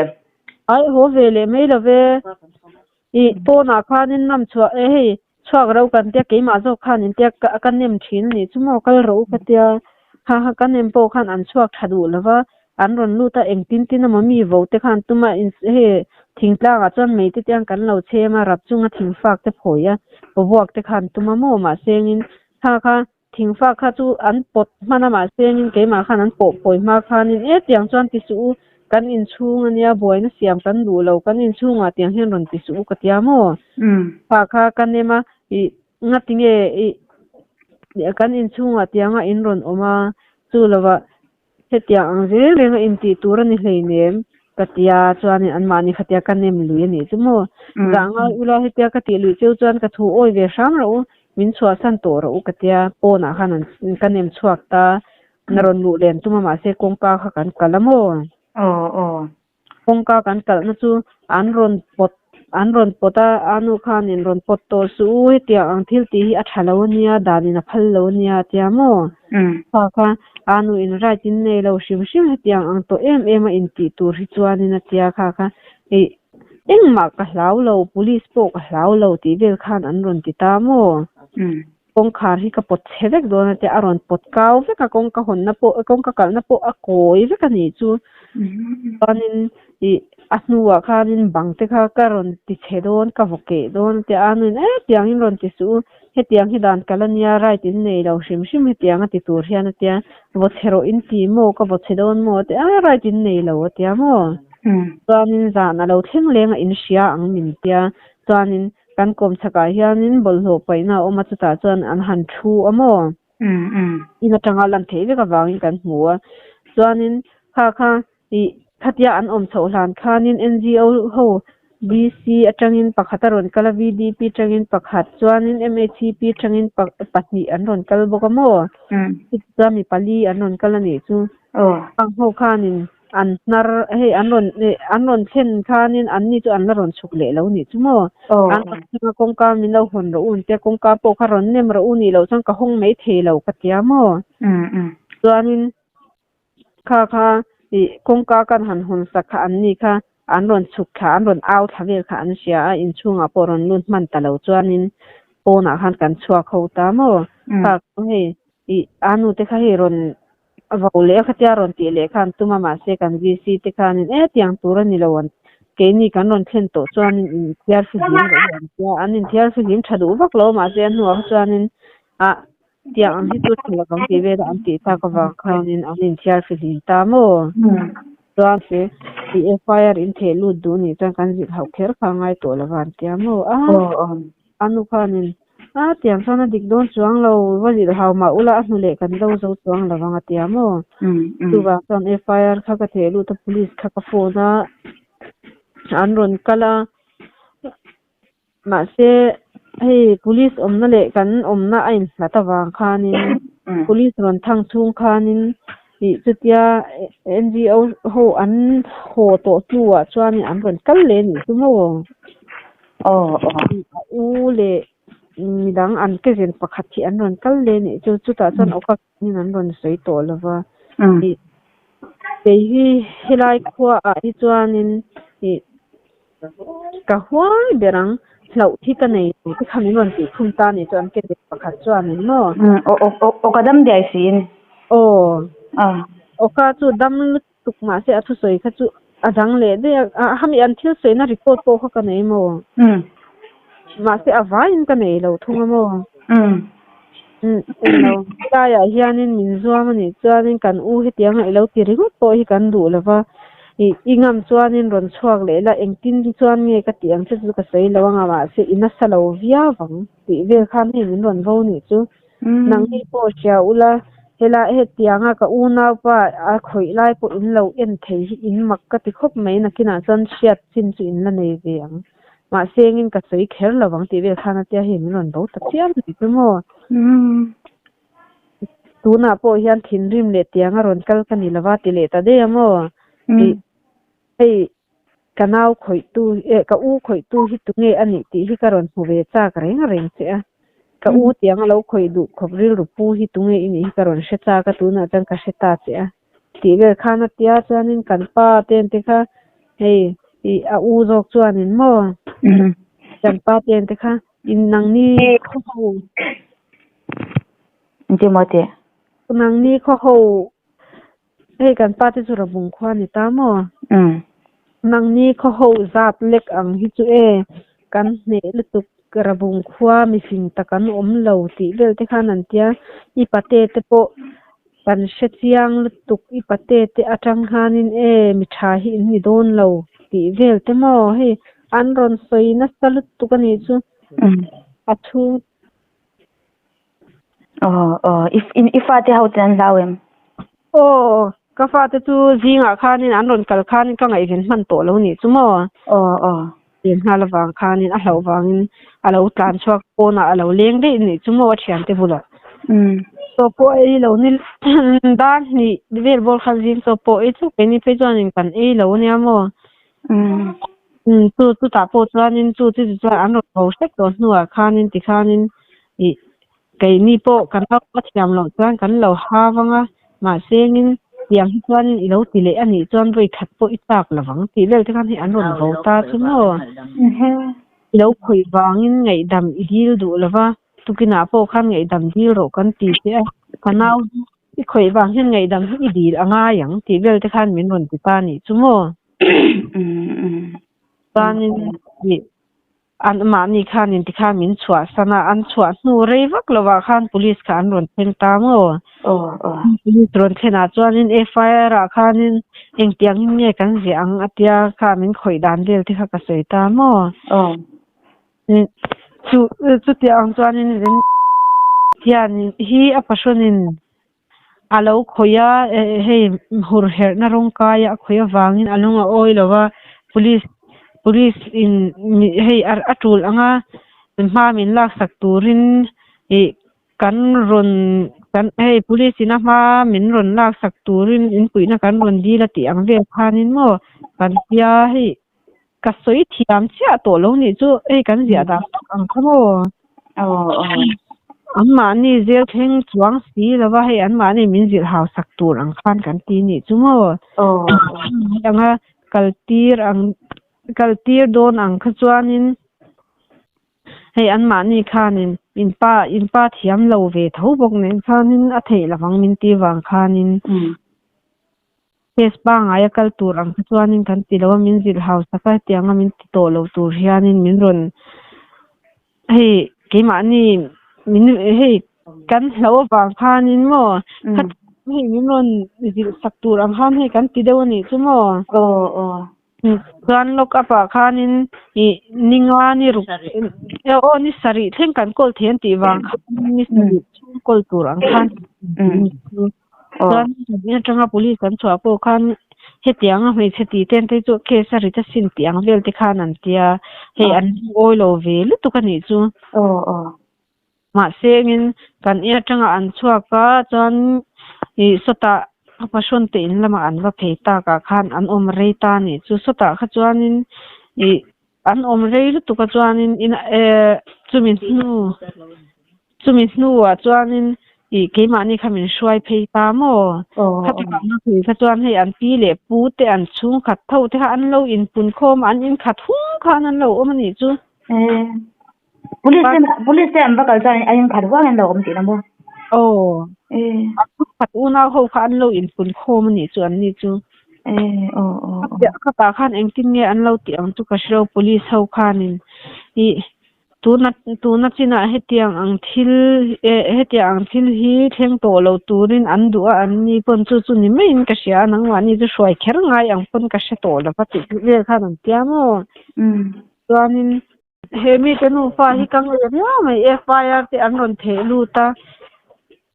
Ai haw ve leh mai lo ve. Ih pawnah khanin nam chhuah e hei chhuak ro kan tia keimah zawk khan in tia ka nem thin a nih chu maw kal rawh u ka tia. Ha ha ka nem pawh khan an chhuak tha duh lo va, an rawn lut a engtin tin emaw mi vo te khan tuma in hei thingtlangah chuan mei te tiang kan lo chhem a rap chunga thingfak te phawi a pawvuak te khan tuma maw mahse engin kha kha Thingfa kha chu an pawt hman a mahse engin keimah khan an pawh pawi hma khanin e tiang chuan ti suh u, kan inchhung ania buaina siam kan duh lo, kan inchhungah tiang hian rawn ti suh u ka tia maw? Fa kha ka nem a, ih ngati nge ih kan inchhungah tianga in rawn awm a, chu lovah Hetiang ang zel reng a intih tur a ni hleinem ka tia chuanin anmahni khatia ka nem lui a nih chu maw? Zah ngai ula hetia ka tih luih cheu chuan ka thu awi ve hram rawh u, min chhuahsan tawh rawh u ka tia pawnah khan an ka nem chhuak ta, na rawn luh len tum a mahse kawngka kha kan kalh a maw? Aw aw. Kawngka kan kalhna chu an rawn pawt an rawn pawt a, a nu khanin rawn pawt tawh suh u, hetiang ang thil tih hi a tha lo ania, danin a phal lo ania a tia maw? Kha kha a nu in right in nei lo hrim hrim hetiang ang tawh em em a intih tur hi chuanin a tia kha kha ih engmah ka hlau lo, police pawh ka hlau lo tih vel khan an rawn ti ta maw? Kawngkhar hi ka pawt chhe vek dawn a tia a rawn pawt kau vek a kawngka hawnna pawh kawngka kalhna pawh a kawi vek a nih chu chuanin ih a hnuah khanin bang te kha ka rawn ti chhe dawn ka vaw keh dawn a tia a nuin e tiangin rawn ti suh u hetiang hi dan kalh a nia right in nei lo hrim hrim hetiang a ti tur hian a tia vaw chhe rawh in ti maw ka vaw chhe dawn maw a tia a right in nei lo a tia maw chuanin zan a lo thleng leng a in hria ang min tia chuanin Kan kawm chhakah hianin bawlhhlawh paihna a awm a, chutah chuan an han thu a maw? In atanga lan theih vek avangin kan hmu a. Chuanin kha kha ih khatia an awm chhoh hlan khanin NGO ho DC atangin pakhat a rawn kal a, VDP atangin pakhat, chuanin MHCP atangin pahnih an rawn kal bawk a maw? Chuan mi pali an rawn kal a nih chu. Ang ho khanin An hnar, hei an rawn an rawn thlen khanin anni chu an la rawn chhuk leh lo nih chu maw? An rawn thleng a kawngka min lo hawn rawh u an tia kawngka pawh kha rawn nem rawh u nih loh chuan ka hawng mai thei lo ka tia maw? Chuanin kha kha ih kawngka kan han hawn sak kha anni kha an rawn chhuk thla an rawn au thla vel kha an hria a inchhungah pawh rawn lut hman ta lo chuanin pawnah khan kan chhuak ho ta maw? Kha hei ih a nute kha hei rawn. vo leh a khatia rawn tih leh khan tum a mahse kan VC te khanin e tiang tur a ni lo an keini kan rawn thlen tawh chuanin inthiar fihlim rawh u an tia an inthiar fihlim tha duh vak lo mahse a hnuah kha chuanin ah tiang ang hi chu tha lo ang tih vel a an tih tak avang khanin an inthiar fihlim ta maw? Chuan se tih FIR in theh lut duh nih chuan kan zilh hauh kher kha a ngai tawh lo va an tia maw? A a nu khanin a tiang chuan a dik dawn chuang lo va zilh hau mah ula a hnu leh kan do zo chuang lo ang a tia maw? Chuvang chuan FIR kha ka theh lut a police kha ka phone a an rawn kal a. Mahse, hei police awmna leh kan awmna a inhlat avang khanin police rawn thang chhung khanin ih chutia NGO ho an haw tawh hnuah chuanin an rawn kal leh a nih chu maw? A u leh midang an cousin pakhat hi an rawn kal leh a nih chu. Chutah chuan awka in an rawn sawi tawh lo va. Ih kei hi helai khuaah hi chuanin ih Ka huai ber ang, hlauh hi ka nei lo te kha min rawn tih khum ta ni chuan ke ber pakhat chuanin maw? Aw ka dam diai siin. Aw. Aw ka chu dam lutuk mahse a thusawi kha chu a dang leh daih a, hami an thil sawina record pawh kha ka nei maw? Mahse a vaiin ka nei lo thung a maw? Englo helaiah hianin min zuam a nih chuanin kan u hetianga i lo ti ringawt pawh hi kan duh lo va, ih i ngam chuanin rawn chhuak leh la engtin chuan nge ka tih ang che chu ka sawi lo anga mahse i nasa lo viau ang tih vel khan hei min rawn vo nih chu. Nangni pawh hria ula helai hetianga ka unaupa a khawih lai pawh in lo en thei hi in mak ka ti khawp mai nakinah chuan hriat chin chu in la nei ve ang. Mahse engin ka sawi kher lo ang tih vel khan a tia hei min rawn bo ta chiam mai chu maw. Tunah pawh hian thinrim leh tiang a rawn kal ka ni lova ti leh ta daih a maw. Ih hei ka nau khawihtu eh ka u khawihtu hi tunge a nih tih hi ka rawn hmu ve chak reng reng che a. Ka u tiang a lo khawih duh khawp rilru pu hi tunge i nih hi ka rawn hre chak a tunah chuan ka hre ta che a. Tih vel khan a tia chuanin kan pa ten te kha hei ih a u zawk chuanin maw kan pa ten te kha in nangni khaw ho Engti maw tih? Nangni khaw ho hei kan pa te chu Rabung khua a ni ta maw? Nangni khaw ho zat lek ang hi chu e kan hneh lutuk Rabung khua mifing tak an awm lo tih vel te khan an tia i pate te pawh Kan hre chiang lutuk i pate te atang khanin e mi tha hi in ni dawn lo tih vel te maw hei an rawn sawi nasa lutuk a nih chu a chhung Aw aw i i fate ho ten an hlau em? Aw ka fate chu zingah khanin an rawn kal khanin ka ngaihven hman tawh lo nih chu maw? Aw aw. Len nghal avang khanin a hlauh vangin a lo tlan chhuak pawnah a lo leng daih nih chu maw a thiante bulah. Chaw pawh a ei lo ni dar hnih vel bawr khan zing chaw pawh ei chuk keini phei chuanin kan ei lo ania maw. Chu chutah pawh chuanin chu chu chuan an rawn bo hrep tawh hnuah khanin tikhanin ih Keini pawh kan lo a thiam loh chuan kan lo ha vang a, mahse engin tiang hi chuanin i lo ti leh a nih chuan vawi khat pawh i chak lo vang tih vel te khan hei an rawn vo ta chu maw? I lo khawih vangin ngaihdam i dil duh lo va, tukinah pawh khan ngaihdam dil rawh kan ti che a, ka nau hi i khawih vang hian ngaihdam hi i dil a ngai ang tih vel te khan min rawn ti ta a nih chu maw? Chuanin ih An mahni khan in tikhan min chhuah san a, an chhuah hnu rei vak lovah khan police kha an rawn thleng ta maw? Police rawn thlenah chuanin FIR ah khanin engtiangin nge kan ziah ang a tia kha min khawih dan vel te kha ka sawi ta maw? Chu chutiang ang chuanin hian hi a pahrawnin A lo khawih a, hei hur herhna rawng kaia a khawih avangin a lung a awi lo va, police police in hei a tul anga hma min laksak turin ih kan rawn kan hei police in a hma min rawn laksak turin in puihna kan rawn dil a tih ang vel khanin maw kan tia hei ka sawi thiam chiah tawh lo nih chu hei kan ziah dan tak ang kha maw. Anmahni zel thleng chuang si lo va, hei anmahni min zilh hausak tur ang khan kan ti nih chu maw? Anga kal tir ang kal tir dawn ang kha chuanin. Hei anmahni khanin in pa in pa thiam lo ve tho bawk nen khanin a theih lovang min tih vang khanin case pangngai a kal tur ang kha chuanin kan ti lo a, min zilh hausak a, hetianga min ti tawh lo tur hianin min rawn hei keimahni min hei kan hlauh avang khanin maw kha hei min rawn zilh sak tur ang khan hei kan ti deuh a nih chu maw. Aw aw. Chuan lock up ah khanin ih ni nga ni ruk aw ni sarih thleng kan kawl thei an tih vang khan ni sarih chhung kawl tur ang khan chuan in atanga police an chhuah pawh khan hetianga hmeichhe tih ten te chu case a rit a sin tih ang vel te khan an tia hei an lungawi lo ve lutuk a nih chu. Mahse engin kan in atanga an chhuak a chuan ih sawtah a passion te in lamah an va phei tak ah khan an awm rei ta a nih chu sawtah kha chuanin ih an awm rei lutuk a chuanin in eh chumi hnu chumi hnuah chuanin ih keimahni kha min hruai phei ta maw khati vang a phei kha chuan hei an pi leh pu te an chhungkhat tho te kha an lo inpun khawm a an inkhat hung khan an lo awm a nih chu. Police te police te an va kal chuan an inkhat huang in lo awm tihna maw? Aw. An khat unau ho kha an lo inpun khawm a nih chu an ni chu. Aw aw. Khatah khan engtin nge an lo tih ang chu ka hre lo police ho khanin ih tuna tuna chinah hetiang ang thil hetiang ang thil hi thleng tawh lo turin an duh a an ni pawn chu chu ni maiin ka hria a nangmahni chu hruai kher ngai ang pawn ka hre tawh lo va tih vel khan an tia maw? Chuanin He mite nufa hi ka ngei riau mai FIR te an rawn theh lut a,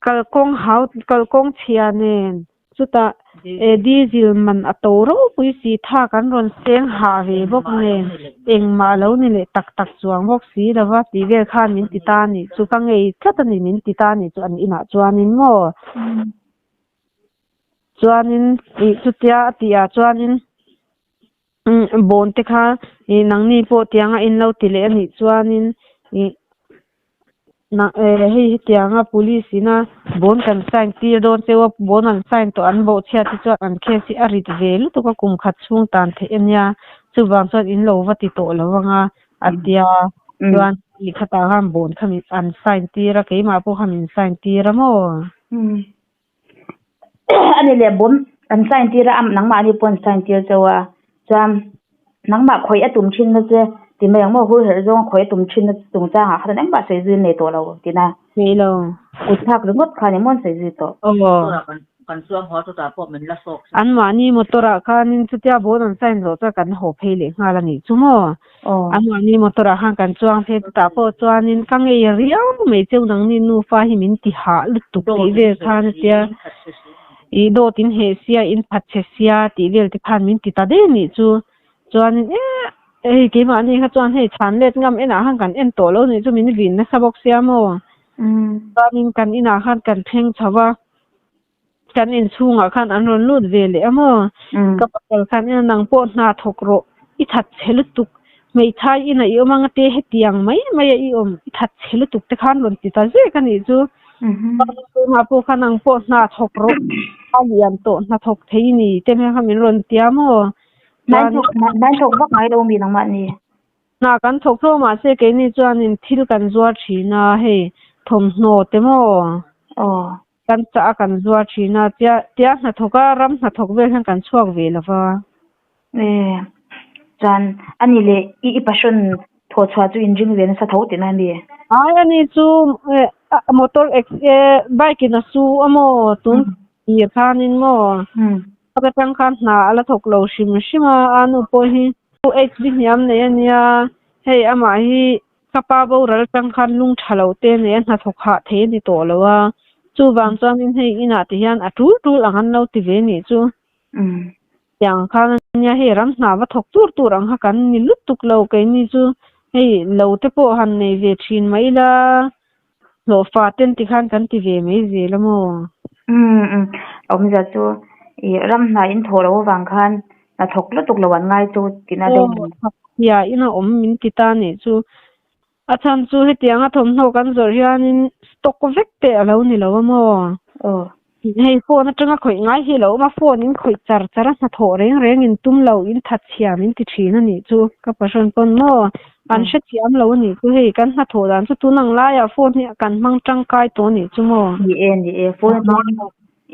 kalkawng hau kalkawng chhia nen chutah eh diesel man a to ropui si thak an rawn seng hah ve bawk nen engmah a lo ni leh tak tak chuang bawk si lova tih vel khan min ti ta a nih chu ka ngei tlat a ni min ti ta a nih chu an inah chuanin maw chuanin ih chutia a tih ah chuanin. Umm bawn te kha ih nangni pawh tianga in lo ti leh a nih chuanin ih eh hei hetianga police ina bawn kan sign tir dawn cheu a bawn an sign tawh an bawhchhiat te chuan an case hi a rit ve lutuk a kum khat chhung tan theih a nia chuvang chuan in lo va ti tawh lo anga a tia chuan ih khatah khan bawn kha an sign tir a keimah pawh kha min sign tir a maw. Ani leh bawm an sign tir a nangmahni pawh an sign tir chauh a chuan nangmah khawih a tum thin na che ti mai ang maw hur herh zawng a khawih a tum thin na che chungchangah khan engmah sawi zui nei tawh lo tina Nei lo. Kut thlak ringawt khan emaw an sawi zui tawh. Aw. Anmahni motor ah khanin chutia ball an sign zawh chuan kan haw phei leh nghal a nih chu maw? Anmahni motor ah khan kan chuang phei chutah pawh chuanin ka ngei riau mai cheu nangni nufa hi min ti hah lutuk tih vel khan a tia ih dawt in heh sia in phat chhe sia tih vel te khan min ti ta daih a nih chu chuanin eh hei keimahni kha chuan hei chhan let ngam enah khan kan en tawh lo nih chu min vin nasa bawk sia maw chuanin kan inah khan kan thleng chho va. Kan inchhungah khan an rawn lut ve leh a maw? Ka pasal khan ina nang pawh hna thawk rawh, i that chhe lutuk, hmeithai ina i awm anga te hetiang mai mai a i awm, i that chhe lutuk te khan rawn ti ta zek a nih chu. Keimah pawh kha nang pawh hna thawk rawh, a lian tawh hna thawk thei i ni te hmel kha min rawn ti a maw? Chuan. Hnain thawk vak ngai lo mi nangmah ni? Hna kan thawk tho mahse keini chuanin thil kan zuar thin a, hei thawmhnaw te maw? Aw. Kan chah a kan zuar thin a, tia tia hnathawk a ram hnathawk vel hian kan chhuak ve lo va. E, chuan ani leh i i passion thawh chhuah chu in ring ve nasa tho tihna a mi? Ai ani chu motor bike in a su a maw tun tir khanin maw atang khan hna a la thawk lo hrim hrim a, a nu pawh hi HB hniam nei a nia, hei amah hi Ka pa boral tang khan lung tha lo te nei a hnathawk hah thei a ni tawh lo a, chuvang chuanin hei inah te hian a tul tul ang an lo ti ve nih chu. Tiang khan a nia hei ram hna va thawk tur tur ang kha kan ni lutuk lo keini chu hei lo te pawh han nei ve thin mai ila hlawhfa ten ti khan kan ti ve mai zel a maw? Awmzia chu ih ram hna in thawh loh avang khan hnathawk lutuk lo an ngai chu tihna deuh a ni. Aw, thia ina awm min ti ta nih chu. A chhan chu hetianga thawmhnaw kan zawrh hianin stock vek te a lo ni lo a maw? Aw. Hei phone atanga khawih ngai hi a lo awm a, phone in khawih char char a hnathawh reng reng in tum lo, in thatchhia min ti thin a nih chu. Ka passion pawn maw? An hrethiam lo a nih chu hei kan hnathawh dan chu tun ang laiah phone hi kan hmang tangkai tawh a nih chu maw? Ni e, ni e, phone atangin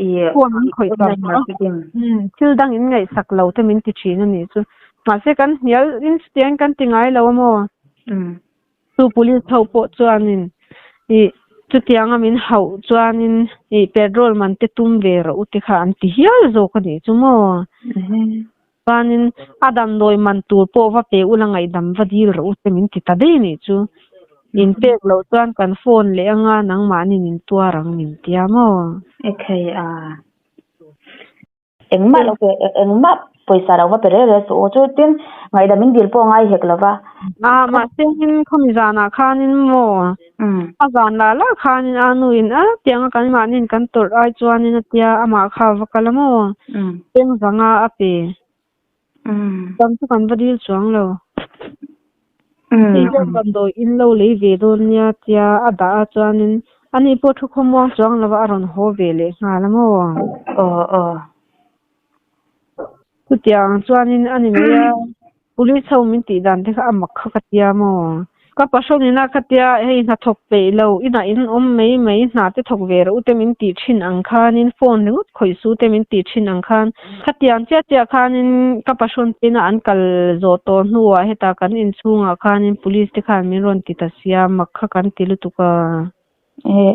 i Phone an khawih tam online tawh a. marketing. Thil dang in ngaihsak lo te min ti thin a nih chu. Mahse kan hnial in chutiang kan ti ngai lo a maw? Chu police ho pawh chuanin ih chutianga min hauh chuanin ih petrol man te tum ve rawh u te kha an ti hial zawk a nih chu maw? Chuanin a damdawi man tur pawh va pe ula ngaihdam va dil rawh u te min ti ta daih a nih chu. In pek loh chuan kan phone leh anga nangmahni in tuar ang min tia maw? Ekhei a. Engmah lo pe, engmah pawisa lo va pe reng reng suh u. Chutin ngaihdam in dil pawh a ngai hek lo va. A, mahse in khawmi zanah khanin maw? A zan lah lah khanin a nuin a tianga kan mahniin kan tawrh ai chuanin a tia amah kha a va kal a maw? Peng zanga a pe. Tam chu kan va dil chuang lo. Hei hian damdawi in lo lei ve dawn nia tia a dah a chuanin ani pawh thu khawmuang chuang lova a rawn haw ve leh nghal a maw? Aw aw. Chutiang chuanin a ni mai a. Police ho min tih dan te kha a mak kha ka tia maw? Ka pasawnin a ka tia hei hna thawk peih lo, inah in awm mai mai, hna te thawk ve rawh u te min tih thin ang khanin phone ringawt khawih su te min tih thin ang khan khatiang chiah chiah khanin ka pasawn te ina an kal zawh tawh hnuah hetah kan inchhungah khanin police te khan min rawn ti ta sia mak kha kan ti lutuk a. Eh,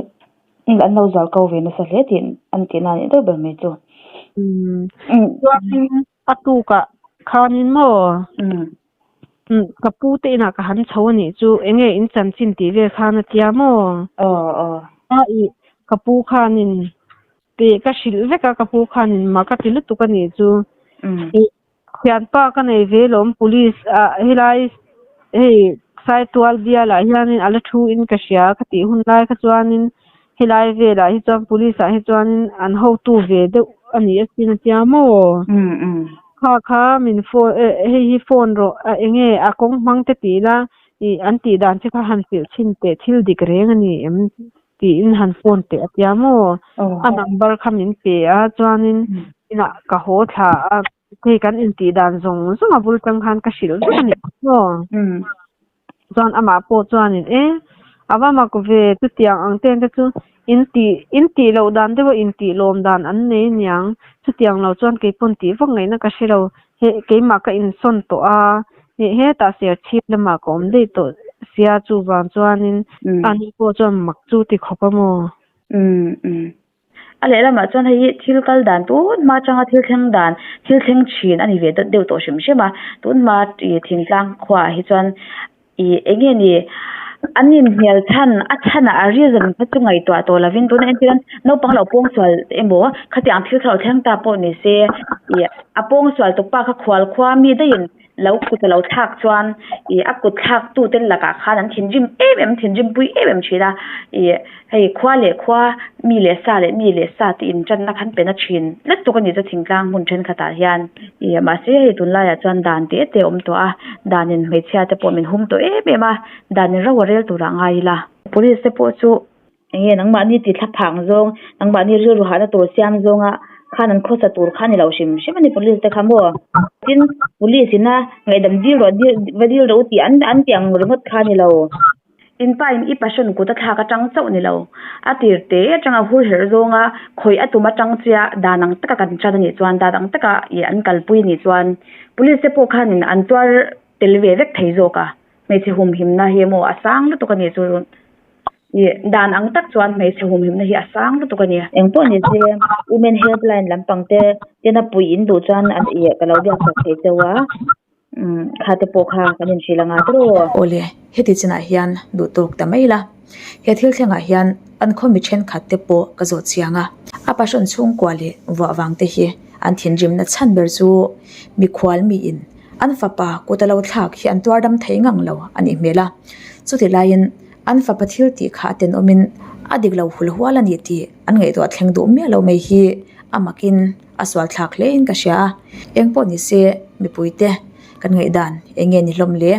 an lo zal ko ve nasa hle tih an tihna a nih deuh ber mai chu. Chuanin A tukah khanin maw? Ka pu te inah ka han chho a nih chu, enge in chanchin tih vel khan a tia maw? Aw aw. A ih, ka pu khanin tih ka hrilh vek a, ka pu khanin mah ka ti lutuk a nih chu. Ih, thianpa ka nei ve lawm police ah helai hei Saitual bialah hianin a la thu in ka hria ka tih hun lai kha chuanin Helai velah hi chuan police ah hi chuanin an hotu ve deuh a ni asin a tia maw? Kha kha min phone eh hei hi phone rawh a enge a kawng hmang te tih ila ih an tih dan che kha han hrilh chhin teh thil dik reng a ni em tiin han phone teh a tia maw? A number kha min pe a chuanin inah ka haw thla a hei kan intih dan zawng zawng a bul tang khan ka hrilh vek a ni maw? Chuan amah pawh chuanin e, a va mak ve chutiang ang ten te chu in tih in tih loh dan deuha in tih lawm dan an nei aniang, chutiang lo chuan kei pawn tih vak ngaihna ka hre lo, he keimah ka insawn tawh a, heh hetah serchhip lamah ka awm daih tawh sia chuvang chuanin ani pawh chuan mak chu ti khawp a maw? A lehlamah chuan hei hi thil kal dan tun hma atanga thil thleng dan thil thleng thin a ni ve deuh tawh hrim hrim a tun hma ih thingtlang khuaah hi chuan ih eng nge ni an inhnial chhan a chhanah a reason kha chu ngaihtuah tawh lovin tuna entir hian naupang lo pawngsual emaw khatiang thil kha lo thleng ta pawh ni se ih a pawngsual tukpa kha khual khua mi daihin Lo kut a lo thlak chuan ih a kut thlak tu te lakah khan an thinrim em em thinrim pui em em thin a ih hei khua leh khua mi leh sa leh mi leh sa te intanna khan pe na thin let tuk a ni chu thingtlang hmun thenkhatah hian ih mahse hei tunlaiah chuan dan te te a awm tawh a danin hmeichhia te pawh min hum tawh em em a danin ro a rel turah ngai ila police te pawh chu. Enge nangmahni ti thla phang zawng, nangmahni rilru hahna tur siam zawnga khan an khawsa tur kha a ni lo hrim hrim a ni police te kha maw? Tin, police ina ngaihdam dil rawh dil va dil rawh u tih an an tih ang ringawt kha a ni lo. In pa in i passion kut a thlak atang chauh ni lo. A tir te atanga hur herh zawnga khawih a tum atang chia dan ang taka kan chan a nih chuan dan ang taka ih an kalpui a nih chuan police te pawh khanin an tuar tel ve vek thei zawk a. Hmeichhe humhimna hi emaw a sang lutuk a nih chu. Ih dan ang tak chuan hmeichhe humhimna hi a sang lutuk a ni. Engpawh ni se women helpline lampang te tena puih in duh chuan an ih ka lo biak chak thei cheu a umm kha te pawh kha kan inhrilh anga tiraw. Awle, heti chinah hian duh tawk ta mai la. He thil thlengah hian an khaw mi thenkhat te pawh ka zawh chiang a. A passion chhungkua leh vuah vang te hi an thinrimna chhan ber chu mikhual miin an fapa kut a lo thlak hi an tuar dam thei ngang lo a nih hmel a. Chuti laiin An fapa thil tih kha a tenawmin a dik lo hul hual a ni tih an ngaihtuah thleng duh miah lo mai hi a makin a sual thlak hlein ka hria a. Eng pawh ni se mipuite kan ngaihdan eng nge ni hlawm le?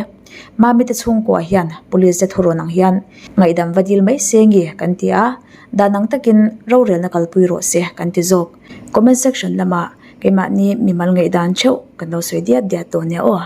Mami te chhungkua hian police te thurawn ang hian ngaihdam va dil mai se nge kan ti a, dan ang takin rorelna kalpui rawh se kan ti zawk. Comment section lamah keimahni mimal ngaihdan theuh kan lo sawi diat diat tawh nia aw.